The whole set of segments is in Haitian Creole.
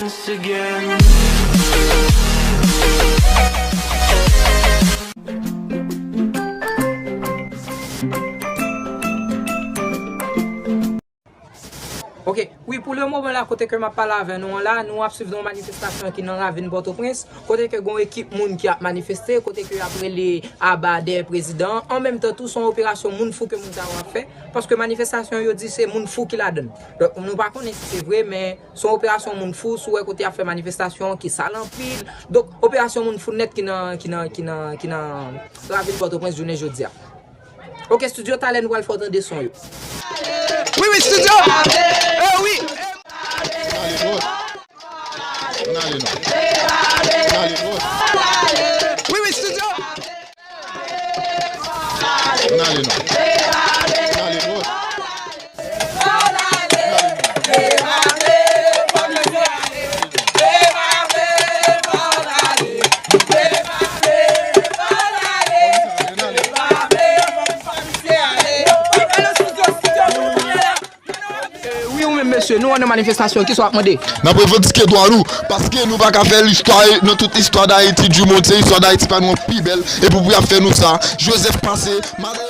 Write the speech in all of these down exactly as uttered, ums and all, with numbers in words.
Once again. Ok, wi, pou le moman la, kote ke m ap pale avè nou an la, nou ap swiv nan yon manifestasyon ki nan ravin Pòtoprens, kote ke gon ekip moun ki ap manifeste, kote ke y ap rele aba dèyè prezidan an, an menm tan tou, se yon operasyon moun fou ke moun sa yo ap fè, paske manifestasyon yo di se moun fou ki ladan l. Donk, nou pa konnen si se vre, men se yon operasyon moun fou, si w wè kote y ap fè manifestasyon, ki sal anpil. Donk, operasyon moun fou nèt ki nan, ki nan, ki nan, ki nan ravin Pòtoprens jounen jodi a. Ok, studio, talè nou pral fè w tande son yo. Wi, wi, studio. Eh, wi. N ale, bòs. N ale, non. N ale, bòs. Wi, wi, studio. N ale, non. N ale, bòs. Eh, wi, ou menm, mesye, nou an nan manifestasyon, kisa w ap mande? N ap revandike dwa nou, paske nou pa ka fè listwa, nan tout istwa Dayiti, di mond, se istwa Dayiti pa nou an pi bèl, epi pou y ap fè nou sa, Joseph pase, Madré.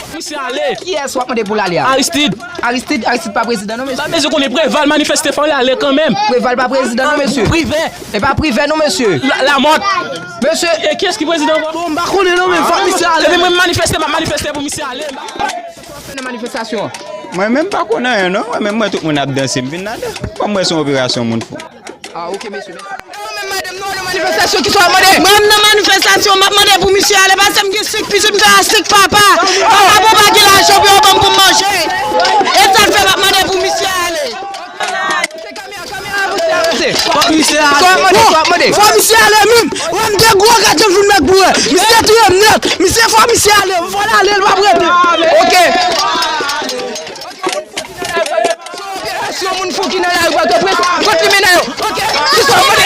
Misye ale. Kiyès w ap mande pou l ale a? Aristide. Aristide, Aristide pa prezidan non, mesye. Ba, mesye konnen Preval manifeste, fò l ale kanmenm. Preval pa prezidan non, mesye. Privè. E pa Privè non, mesye. La, Lamòt. Mesye. E kiyès ki prezidan ankò? Bon, m pa konnen non, men fòk misye ale. Depi mwen m manifeste, m ap manifeste pou misye ale. Nan manifestasyon. Mwen menm pa konn anyen non. Mwen menm mwen tout moun ap danse, m vin ladan. Kòm mwen se yon operasyon moun fou. Ah, ok, mesye, mèsi. E ou menm, madanm, nou nan manifestasyon, kisa w ap mande? Mwen, m nan manifestasyon, m ap mande pou misye ale, paske m gen senk pitit, m fè a senk papa. Papa, papa pa gen lajan pou yo ban m pou m manje. E sa k fè m ap mande pou misye ale. Se kamera, kamera, avanse, avanse. Fòk misye ale. Kisa w ap mande, kisa w ap mande? Fò misye ale, menm. Wè, m gen gwo gad, jan m vin nèg boure. Misye touye m nèt. Misye, fò misye ale. Fò l ale, l p ap rete. Ok. Se operasyon moun fou ki nan lari Pòtoprens, kot li mennen yo? Ok, kisa w mande?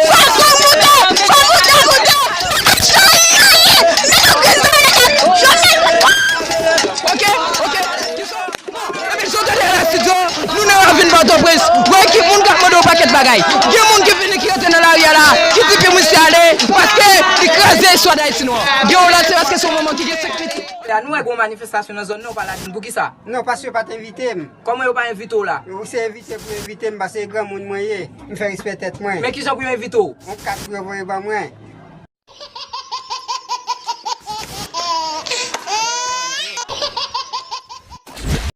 Fò, fò moute, fò moute, moute. Ok, ok. Epi, jan w tande la, studio, nou nan ravin Pòtoprens. Wè ekip moun k ap mande yon pakèt bagay. Gen moun ki vini, ki rete nan lari a la, ki di pou misye ale, paske li kraze istwa Dayiti nou an. Gen yon lòt, se paske se yon manman ki gen senk pitit. La, nou wè gon manifestasyon nan zòn nan, ou pa la di n poukisa? Non, paske yo pa t envite m. Kòman yo pa envite w la? Yo se envite pou envite m, paske se granmoun mwen ye. M fè respè tèt mwen. Men kijan pou yo envite w? Yon kat pou yo voye ban mwen.